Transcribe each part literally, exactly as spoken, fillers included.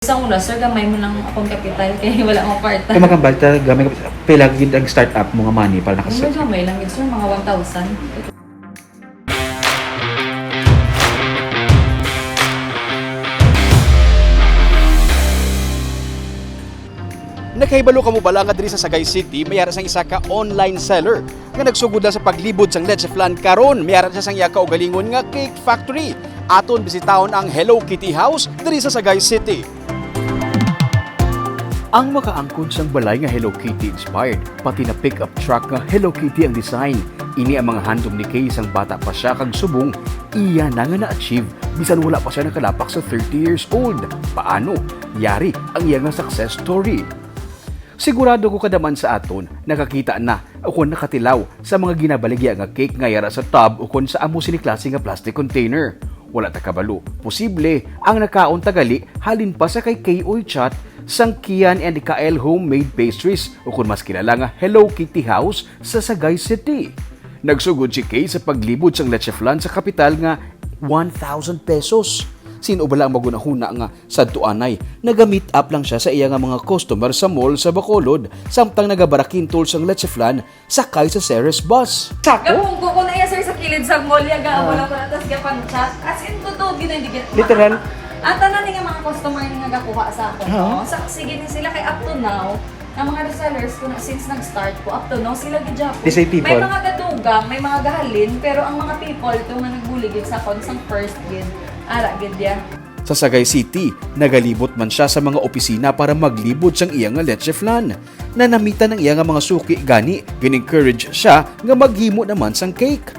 Sa una, sir, gamay mo lang akong kapital kay wala akong kwarta. Kaya magambal ta, gamay ka, pila gid ang start-up mo nga money para naka-, Medyo gamay lang gid, sir, mga one thousand. Nakahibalo kamo bala nga diri sa Sagay City may ara sang isa ka online seller nga nagsugod lang sa paglibod sang leche flan, karon may ara siya sang iya kaugalingon nga cake factory. Aton bisitahon ang Hello Kitty House diri sa Sagay City. Ang makaangkon sang balay nga Hello Kitty inspired, pati na pickup truck nga Hello Kitty ang design. Ini ang mga handom ni Kay sang bata pa siya kag subong iya na nga na-achieve bisan wala pa siya nakalapak sa thirty years old. Paano? Yari ang iya nga success story. Sigurado ko kada man sa aton nakakita na o kon nakatilaw sa mga ginabaligya nga cake nga yara sa tub o kon sa amo sini klase nga plastic container. Wala ta kabalo, posible ang nakaon ta gali halin pa sa kay K O Chat sang Kian and Kael Homemade Pastries o kon mas kilala nga Hello Kitty House sa Sagay City. Nagsugod si Kay sa paglibot sang leche flan sa kapital nga one thousand pesos. Sin-o bala ang magunahuna nga sadto anay, naga-meet up lang siya sa iya nga mga customer sa mall sa Bacolod, samtang nagabarakintol sang leche flan sakay sa Ceres bus. Sako? Gapungko ko na iya, sir, sa kilid sa mall, ya gaamo lang ko na, tas gapang-chat. As in, totoo, gid, hindi gid. Literal? Ang tanan ni nga mga customer ni nga gakuha sa ako, Oo. No? Sa, sige ni sila kay up to now, ang mga resellers ko na since nag-start ko, up to now, sila gid gyapon. They say people. May mga gadugang, may mga gahalin, pero ang mga people to nga nagbuligid sa akon sang first gid, ara gid ya. Sa Sagay City, nagalibot man siya sa mga opisina para maglibot sang iya nga leche flan. Nanamitan ang iya nga mga suki gani, gin-encourage siya nga maghimo naman sang cake.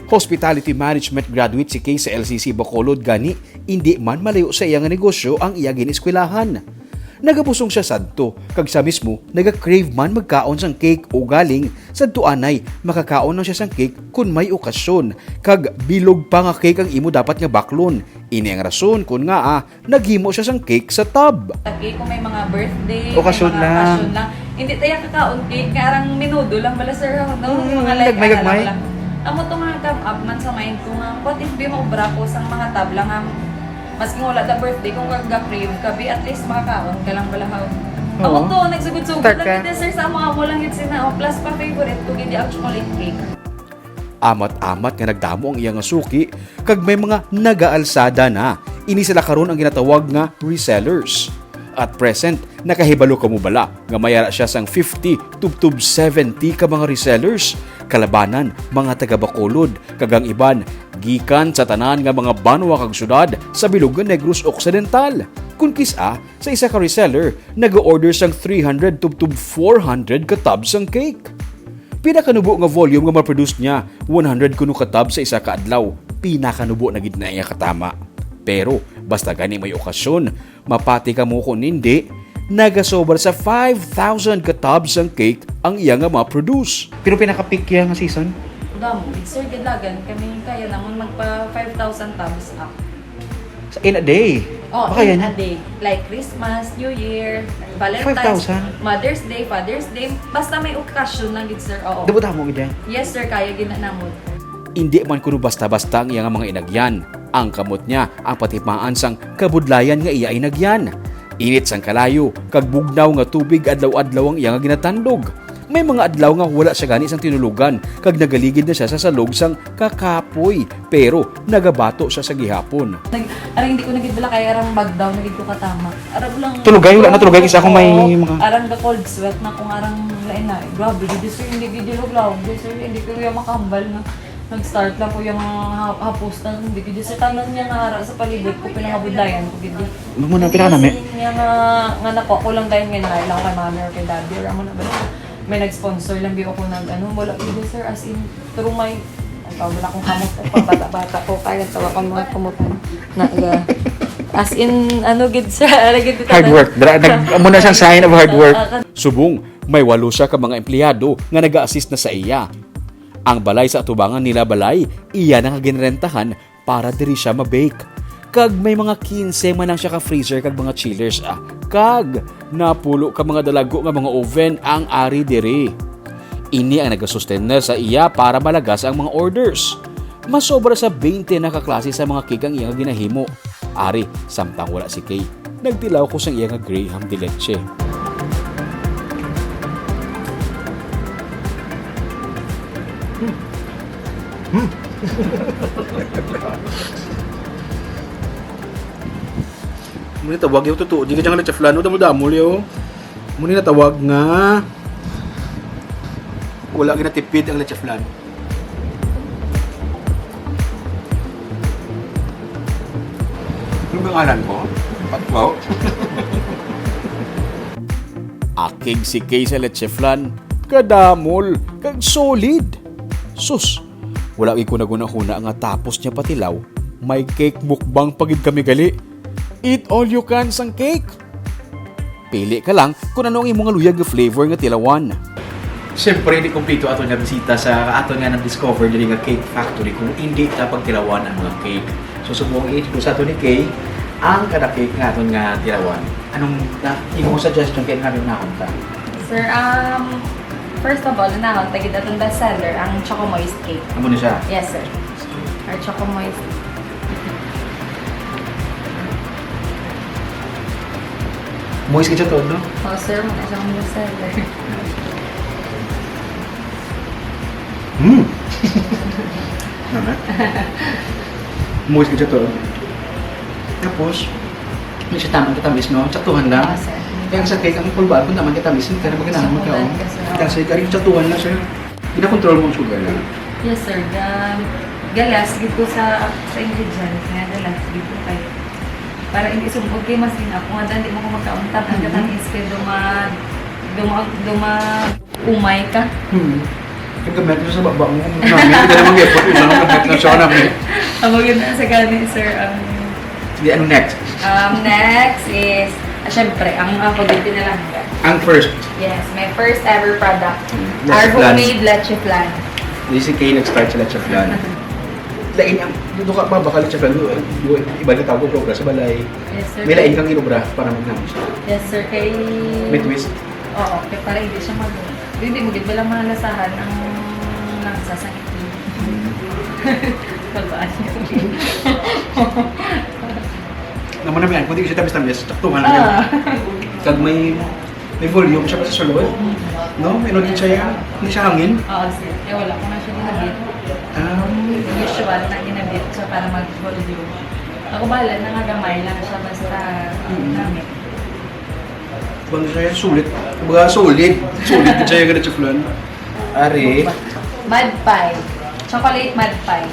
Hospitality Management graduate si Kay sa L C C Bacolod gani, indi man malayo sa iya nga negosyo ang iya gin-eskwelahan. Nagabusong siya sadto, kag sa mismo, naga-crave man magkaon sang cake, ugaling sadto anay makakaon lang siya sang cake kon may okasyon, kag bilog pa nga cake ang imo dapat nga baklon. Ini ang rason kon ngaa naghimo siya sang cake sa tub. Lagi kung may mga birthday, Okasyon may mga lang. Okasyon lang. Hindi tayo kakaon cake, nga arang minudo lang bala, sir, no? Mm, Mga like, gagmay, ano gagmay. lang. Amo to nga come up man sa mind ko nga, what if bi maubra ko sang mga tab lang nga, maski wala ta birthday, kung ga-crave ka, bi, at least makakaon ka lang bala, ha? Oo. Amo to, nagsugod-sugod Start lang ka. Kita, sir, sa mga mo lang yun, sina, oh, plus pa favorite ko, gid ang chocolate cake. Amat-amat nga nagdamo ang iya nga suki, kag may mga nagaalsada na. Ini sila karon ang ginatawag nga resellers. At present, nakahibalo kamo bala nga may ara siya sang fifty tubtob seventy ka mga resellers, kalabanan mga taga Bacolod, kag ang iban gikan sa tanan nga mga banwa kag syudad sa bilog nga Negros Occidental. Kun kis-a, sa isa ka reseller, nag-order sang three hundred tubtob four hundred ka tubs sang cake. Pinakanubo nga volume nga ma-produce niya, one hundred kuno ka tubs sa isa ka adlaw. Pinakanubo na gid na iya katama. Pero basta gani may okasyon, mapati kamo kon hindi, nagasobra sa five thousand ka tubs sang cake ang iya nga ma-produce. Pero pinaka-peak ya nga season? Damo, sir, gidlagan kami kaya namon magpa five thousand tubs up. Sa in a day? Oh, Baka in yan. A day. Like Christmas, New Year, Valentine's, Five thousand? Mother's Day, Father's Day. Basta may okasyon lang gid, sir. Oo. Damo-damo gid yan. Yes, sir. Kaya gid na namon. Indi man kuno basta-basta ang iya nga mga inagyan. Ang kamot niya ang patimaan sang kabudlayan nga iya inagyan. Init sang kalayo kag bugnaw nga tubig adlaw-adlaw ang iya nga ginatandog. May mga adlaw nga wala siya gani sang tinulugan kag nagaligid na siya sa salog sang kakapoy, pero nagabato siya sa gihapon. Nag, arang hindi ko na gid bala kaya arang bagdaw na gid ko katama. Arang lang. Tulugay, wala na tulugay, isa akong may Oo, mga Arang ga cold sweat na kung arang lain na. Grabe, gid, sir, hindi gid yung lawag, sir, hindi ko yung makambal na. Nag-start lang ko yung ha- hapos na, hindi gid, sir, tanan niya nga ara sa palibot ko, pinangabudlayan ko gid. Ano mo na, pinaka nami? Kasi nga nga, nga nakuha ko lang dahil nga nangailangan kay mami or kay daddy or amo na ba? May nag-sponsor lang, di ako nag, ano, wala gid, sir, as in, true my, ang tawag na akong kamot, pagbata-bata ko, kaya tawa ko mga kamutan. Na, yeah. As in, ano gid, sir, ara gid Hard work. Dra- nag- amo na siyang sign of hard work. Ah, Subong, may walo siya ka mga empleyado nga naga-assist na sa iya. Ang balay sa atubangan nila balay, iya na nga ginrentahan para diri siya ma-bake. Kag may mga kinse man lang siya ka freezer kag mga chillers, ah. Kag napulo ka mga dalago nga mga oven ang ari diri. Ini ang nagasustenna sa iya para malagas ang mga orders. Masobra sa twenty na ka klase sa mga cake ang iya nga ginahimo. Ari, samtang wala si Kay. Nagtilaw ko sa iya nga Graham de leche. Muna tawag yung totoo. Di ka dyan nga leche flan. Damo-damo, Leo. Muna na tawag nga wala ginatipid ang leche flan. Ano ba ngalan ko? Patlo? Akig si Kay sa leche flan, kadamol, kag solid. Sus, wala gid ko nagunahuna nga tapos niya patilaw, may cake mukbang pa gid kami gali. Eat all you can sang cake. Pili ka lang kung ano ang imo nga luyag nga flavor nga tilawan. Siyempre, di kompleto aton nga bisita sa aton nga na-discover diri nga cake factory kung hindi ta pagtilawan ang mga cake. So, subong i-introduce ato ni Kay ang kada cake nga aton nga tilawan. Anong na, imo suggestion kay namin nahon ta? Sir, um, first of all, nahon ta gid atong best seller, ang Choco Moist Cake. Amo ni siya? Yes, sir. Our Choco Moist. Moist ka siya to, no? Oh, sir, mo na siyang best seller. Hmm. Ano? Moist ka siya to. Tapos, hindi siya tamang katamis, no? Saktuhan lang. Ah, sir. Kaya sa cake, ang kulbaan kung tamang katamis, hindi ka na maganahan Saktuhan magkaon. ka, sir. Kasi kaya saktuhan lang, sir. Ginakontrol mo ang sugar lang. Yes, sir. Ga, galas gid ko sa, sa ingredients nga galas gid ko kay para hindi sumog kay mas in ako nga dali mo ko magkauntat ang Mm-hmm. katamis kay duma, duma, duma, umay ka. Hmm. Ang gamit ko sa baba mo, kung namin, hindi naman effort, isa lang ang gamit na siya namin. Amo gid na sa gani, sir, ang Sige, ano next? Um, next is, ah, syempre, ang ako din pinalangga. Ang first. Yes, my first ever product. Leche Our flan. Homemade leche flan. Di si Kay nag-start sa leche flan. Lain ang, dito ka pa, baka leche flan, iba na tawag ko, sa balay. Yes, sir. May lain kang inobra para magnaon siya. Yes, sir. Kay May twist. Oo, kay para hindi siya mag-, hindi mo gid wala malasahan ang langsa sa itlog. Pagpaan ko. Naman naman, kung di siya tamis-tamis, saktuhan lang yan. Ah. Kag may, may volume siya pa sa sulod. No? May nodin siya yan. Hindi siya hangin. Oo, sir. Kaya wala ko na siya ginabit. Um, Usual na ginabit siya para mag-volume. Ako bahala na nga gamay lang siya basta Mm. gamit. Kung siya sulit, kumbaga solid. Solid din siya yung ganito flan. Ari. Mud pie. Chocolate mud pie.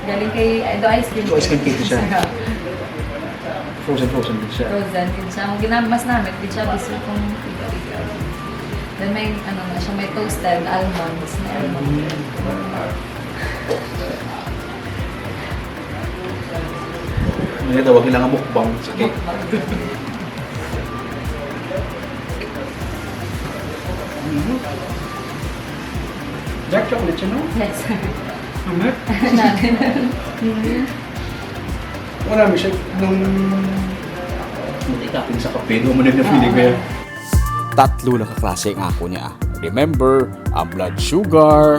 Galing kay, ay, do ice cream. Do ice cream cake siya. Frozen, frozen din siya. Frozen din siya. Ang ginam-, mas namit din siya, bisan kung ikaw-ikaw. Then may, ano na siya, may toasted almonds. May almond. Mm. Ano yung tawag nila nga mukbang sa cake? Mukbang. Mhm. Dark chocolate siya, no? Yes. Ano? Namin. Mhm. Wala mo siya nung Hindi kapin sa kape, no? Muna na feeling ko yan. Tatlo na ka klase ang ako niya. Remember, ang blood sugar.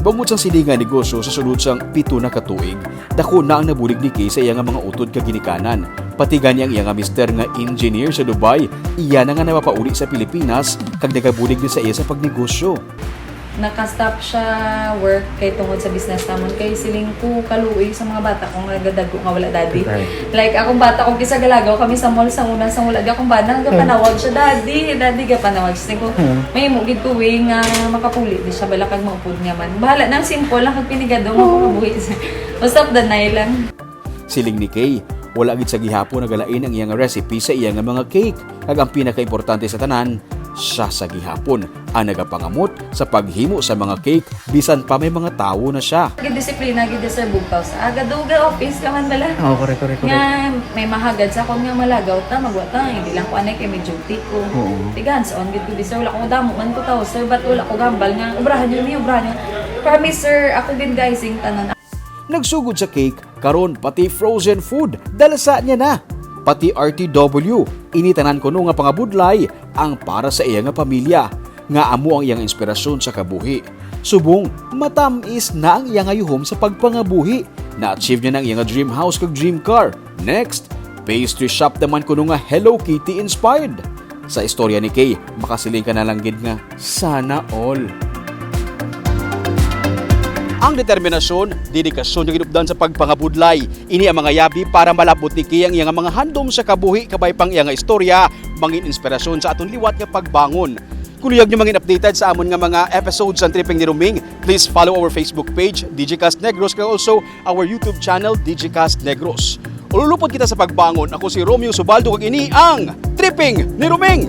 Bangod sang sini nga negosyo sa sulod sang pito na ka tuig, dako na ang nabulig ni Kay sa iya nga mga utod kag ginikanan. Pati gani ang iya nga mister nga engineer sa Dubai, iya na nga napapauli sa Pilipinas kag nagabulig na sa iya sa pagnegosyo. Naka-stop siya work kay tungod sa business namon kay siling ko kaluoy sa mga bata ko nga gadago nga wala daddy. Right. Like akong bata ko kisa galagaw kami sa mall sa una sa wala di akong bana gapanawag siya, "Daddy, daddy," gapanawag siya. Siling ko, Hmm. "May mo gid ko way nga makapuli di siya bala kag maupod nga man. Bahala nang simple lang kag pinigado nga Oo. makabuhi." Basta danay lang. Siling ni Kay, wala gid sa gihapon nagalain ang iya nga recipe sa iya nga mga cake. Kag ang pinakaimportante sa tanan, siya sa gihapon ang nagapangamot sa paghimo sa mga cake, bisan pa may mga tawo na siya. Gid disiplina gid sa bugtaw sa aga duga office ka man bala. Oh, correct, correct, correct. Nga may mahagad sa akon nga malagaw ta, magwa ta, hindi lang ko anay kay may duty ko. Oo. Tiga hands-on gid ko, sir. Wala ko damo man ko tao, sir, but wala ko gambal nga obrahan niyo ni, obrahan niyo. Promise, sir, ako gid, guys, sing tanan. Nagsugod sa cake, karon pati frozen food, dalasa niya na. Pati R T W, ini tanan kuno nga pangabudlay ang para sa iya nga pamilya, nga amo ang iyang inspirasyon sa kabuhi. Subong, matam-is na ang iya nga yuhom sa pagpangabuhi. Na-achieve niya na ang iya nga dream house kag dream car. Next, Pastry shop naman kuno nga Hello Kitty inspired. Sa istorya ni Kay, makasiling ka na lang gid nga, "Sana all." Ang determinasyon, dedikasyon nga ginupdan sa pagpangabudlay, ini ang mga yabi para malabot ni Kay ang iya nga mga handom sa kabuhi, kabay pang iya nga istorya mangin inspirasyon sa aton liwat nga pagbangon. Kung luyag nyo mangin updated sa amon nga mga episodes sa Tripping ni Roming, please follow our Facebook page, Digicast Negros, kag also our YouTube channel, Digicast Negros. Ululupod kita sa pagbangon. Ako si Romeo Subaldo, kag ini ang Tripping ni Roming.